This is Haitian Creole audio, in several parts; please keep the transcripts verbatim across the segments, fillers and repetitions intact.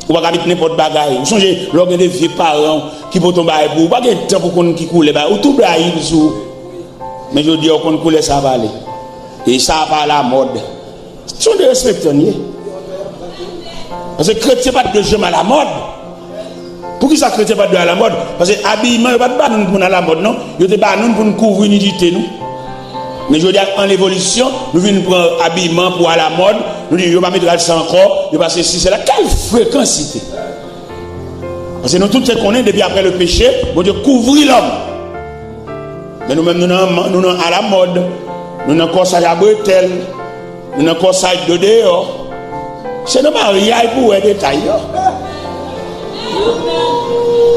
Ou pa ka met nenpòt bagay. Ou sonje, lè w gen de vye paran w ki pote yon bagay pou ou, ou pa gen tan pou konn ki koulè bagay. Ou tou blayi l sou ou. Men jodi a, ou konn koulè sa a pale. E sa a pa alamòd. Se yon derespektan n ye. Paske kretyen pa t dwe janm alamòd. Poukisa kretyen pa t dwe alamòd? Paske abiyman yo pa t ba nou pou n alamòd, non. Yo te ba nou pou n kouvri nidite nou. Men jodi a, an levolisyon, nou vin pran abiyman pou alamòd. Nou di, yo pa met rad sa ankò, yo pa sesi, sela. Kèl frekansite! Paske nou tout te konnen, depi apre le peche, Bondye kouvri lòm. Men nou menm, nou nan, nou nan alamòd, nou nan kòsaj a bretèl, nou nan kòsaj de deyò. Se nan maryaj pou w wè detay yo.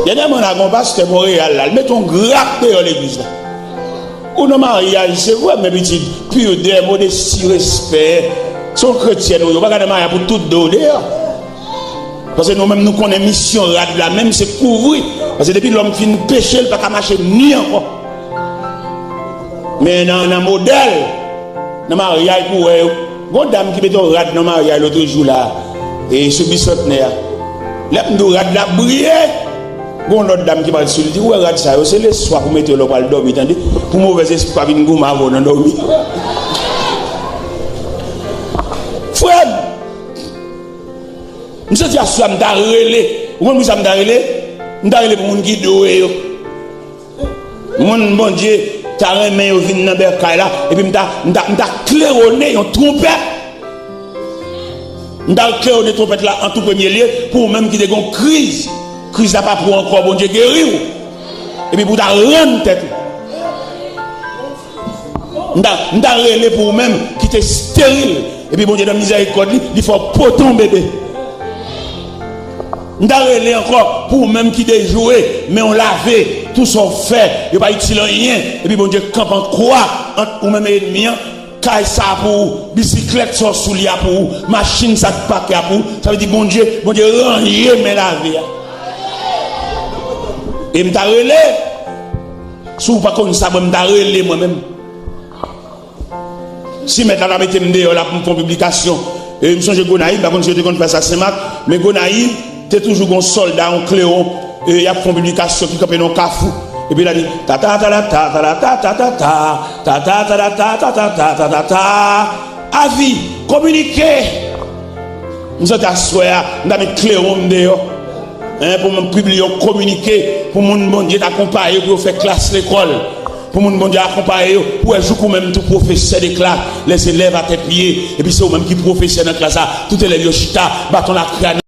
Dènyèman, la, gen yon pastè Monreyal la, li mete yon grap deyò legliz la. Ou nan maryaj, se vre, men pitit, pidè, modesti, respè. Se yon kretyèn ou ye, ou pa ka nan maryaj pou tout do w deyò. Paske nou menm, nou konnen misyon rad la menm, se kouvri. Paske depi lòm fin peche, l pa ka mache ni ankò. Men nan, nan modèl, nan maryaj pou wè yo. Gon dam ki mete yon rad nan maryaj lòt jou la, e sou bisantnè a. Lè m di w rad la briye, gon lòt dam ki pral sou li di, ou wè rad sa yo, se leswa pou mete yo lè w pral dòmi, tande, pou movèz espri pa vin goumen avè w nan dòmi. Frè m, m santi aswè a m ta rele. Ou konn poukisa m ta rele? M ta rele pou moun ki dwe yo. Moun Bondye ta renmen yo vin nan bèkay la, epi m ta, m ta, m ta klewone yon twonpèt. M ta klewone twonpèt la an tou premye lye pou ou menm ki te gen yon kriz. Kriz la pa pou ou ankò, Bondye geri w. Epi pou w ta rann tèt ou. M ta, m ta rele pou ou menm ki te esteril. Epi Bondye nan mizèrikòd li, li fè w pote yon bebe. M ta rele ankò pou ou menm ki dejwe, men w lave, tou sa w fè, yo pa itil anyen. Epi Bondye kanpe an kwa ant ou menm e ènmi an, kay sa a pou ou, bisiklèt sa w sou li a pou ou, machin sa k pake a pou ou. Sa vle di Bondye, Bondye ranje men lave a. E m ta rele, si w pa konn sa, mwen m ta rele mwen menm. Si mèt la ta mete m deyò la pou m fè yon piblikasyon. E m sonje Gonayiv, m pa konn si yo te konn fè sa Senmak, men Gonayiv te toujou gon sòlda, yon klewon, e y ap fè yon piblikasyon ki kanpe nan yon kafou. Epi l a di, tata, tata, tata, tata, tata, tata, tata, tata, tata, tata, avi, kominike. M santi aswè a, m ta met klewon m deyò. Hein, pou mwen pibliye yon kominike pou moun Bondye ta akonpaye pou yo fè klas lekòl. Pou moun Bondye akonpaye yo pou wè jouk ou menm tou pwofesè de klas, les élèves à tes pieds, epi se ou menm ki pwofesè nan klas la, tout elèv yo chita, baton lakre a